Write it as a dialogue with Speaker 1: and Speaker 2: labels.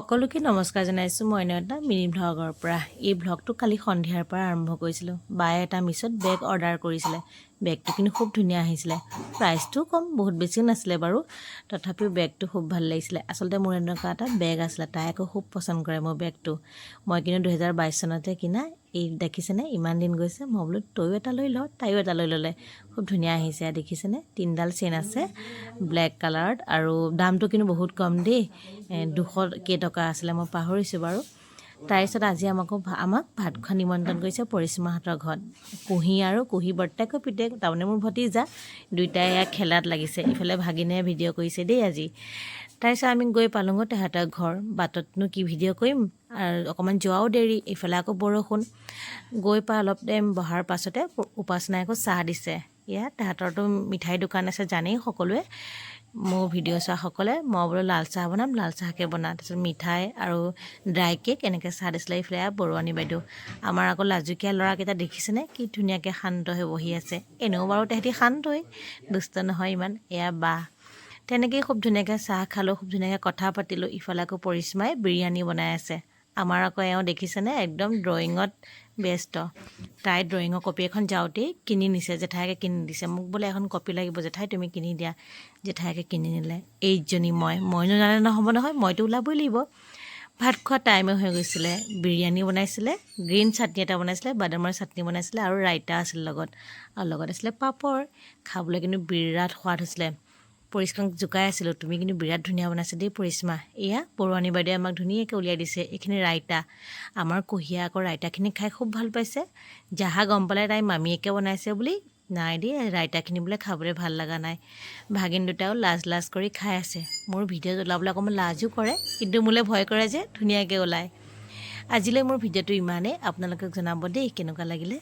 Speaker 1: সকলোকে নমস্কাৰ জনাইছোঁ। মই অন্য এটা মিনি ভ্লগৰ পৰা। এই ভ্লগটো কালি সন্ধিয়াৰ পৰা আৰম্ভ কৰিছিলোঁ। বায়ে এটা মিছত বেগ অৰ্ডাৰ কৰিছিলে। বেগটো কিন্তু খুব ধুনীয়া আহিছিলে। প্ৰাইচটোও কম, বহুত বেছিও নাছিলে বাৰু, তথাপিও বেগটো খুব ভাল লাগিছিলে। আচলতে মোৰ এনেকুৱা এটা বেগ আছিলে, তাই আকৌ খুব পচন্দ কৰে মোৰ বেগটো। মই কিন্তু 2022 চনতে কিনা। এই দেখিছেনে, ইমান দিন গৈছে। মই বোলো, তয়ো এটা লৈ ল। তাইও এটা লৈ ল'লে। খুব ধুনীয়া আহিছে, দেখিছেনে? তিনিডাল চেইন আছে ব্লেক কালাৰত আৰু দামটো কিন্তু বহুত কম দেই। 200 কেইটকা আছিলে, মই পাহৰিছোঁ বাৰু। তাৰপিছত আজি আমাক ভাত খোৱা নিমন্ত্ৰণ কৰিছে পৰিশ্ৰমাহঁতৰ ঘৰত। কুঁহি আৰু কুঁহি বৰ্তাকৰ পিতেক, তাৰমানে মোৰ ভতিজা, দুয়োটাই এয়া খেলাত লাগিছে। ইফালে ভাগিনে ভিডিঅ' কৰিছে দেই আজি। তাৰপিছত আমি গৈ পালোঁগৈ তেহেঁতৰ ঘৰ। বাটতনো কি ভিডিঅ' কৰিম আৰু, অকণমান যোৱাও দেৰি, ইফালে আকৌ বৰষুণ। গৈ পাই অলপ টাইম বহাৰ পাছতে উপাসনাই আকৌ চাহ দিছে। ইয়াত তাহাঁতৰতো মিঠাই দোকান আছে, জানেই সকলোৱে, মোৰ ভিডিঅ' চোৱাসকলে। মই বোলো লাল চাহ বনাম, লাল চাহকে বনা। তাৰপিছত মিঠাই আৰু ড্ৰাই কেক এনেকৈ চাহ দিছিলে। এইফালে বৰুৱানী বাইদেউ। আমাৰ আকৌ লাজুকীয়া ল'ৰাকেইটা দেখিছেনে, কি ধুনীয়াকৈ শান্ত হৈ বহি আছে। এনেও বাৰু তেহেঁতি শান্তই, দুষ্ট নহয় ইমান। এয়া বা তেনেকেই খুব ধুনীয়াকৈ চাহ খালোঁ, খুব ধুনীয়াকৈ কথা পাতিলোঁ। ইফালে আকৌ পৰিশ্মাই বিৰিয়ানী বনাই আছে। আমাৰ আকৌ এওঁ দেখিছেনে, একদম ড্ৰয়িঙত ব্যস্ত। তাই ড্ৰয়িঙৰ কপি এখন যাওঁতেই কিনি নিছে, জেঠায়েকে কিনি দিছে। মোক বোলে এখন কপি লাগিব জেঠাই, তুমি কিনি দিয়া। জেঠায়েকে কিনি নিলে। এইজনী মই, মইনো নানে নহ'ব নহয়, মইতো ওলাবই লাগিব। ভাত খোৱা টাইমে হৈ গৈছিলে। বিৰিয়ানী বনাইছিলে, গ্ৰীণ চাটনি এটা বনাইছিলে, বাদামৰ চাটনি বনাইছিলে আৰু ৰাইতা আছিলে লগত আৰু লগত আছিলে পাপৰ। খাবলৈ কিন্তু বিৰাট সোৱাদ হৈছিলে। পৰিশ্ৰম জোকাই আছিলোঁ, তুমি কিন্তু বিৰাট ধুনীয়া বনাইছা দেই পৰিশ্মা। এয়া বৰুৱানী বাইদেৱে আমাক ধুনীয়াকৈ উলিয়াই দিছে এইখিনি ৰাইতা। আমাৰ কুঁহিয়া আকৌ ৰাইতাখিনি খাই খুব ভাল পাইছে। যাহা গম পালে তাই মামীয়েকে বনাইছে বুলি, নাই দেই, ৰাইতাখিনি বোলে খাবলৈ ভাল লগা নাই। ভাগিন দুটাও লাজ লাজ কৰি খাই আছে। মোৰ ভিডিঅ'ত ওলাবলৈ অকণমান লাজো কৰে, কিন্তু মোলৈ ভয় কৰে যে ধুনীয়াকৈ ওলায়। আজিলৈ মোৰ ভিডিঅ'টো ইমানেই। আপোনালোকক জনাব দেই কেনেকুৱা লাগিলে।